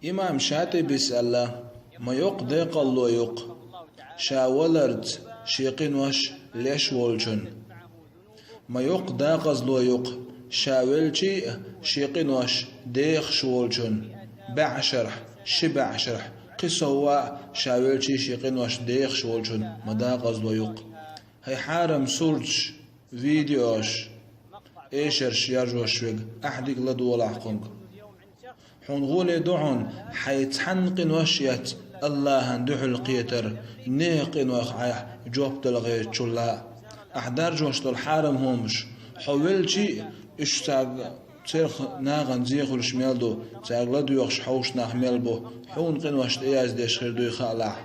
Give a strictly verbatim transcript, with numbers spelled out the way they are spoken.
Имам ШатӀибис аьлла: «Ма йоккха декъалло ю-кх ша валарца шен къинош леш волчун. Ма йоккха декъазло ю-кх ша велча а шен къинош дехаш волчун, бӀаьшарахь, ши бӀаьшарахь, кхин сов а ша велча а шен къинош дехаш волчун ма декъазло ю-кх». ХӀай хьарам сурташ, видеош, эшарш яржош верг, ахь дика ладогӀалахь кхунга. Хьуна гӀоле ду хьуна хьайн цхьанна къинош эцна АллахӀан дуьхьал кхетар, нехан къинойх Ӏайха жоп дала гӀертачул а. Ахь даржош долу хьарам хӀумаш, хьо велча а уьш цаьрга, церах нахана зе хуьлуш мел ду, цаьрга ладоьгӀуш хьовш нах мел бу, хьуна къинош тӀеяздеш хир дуй хаалахь.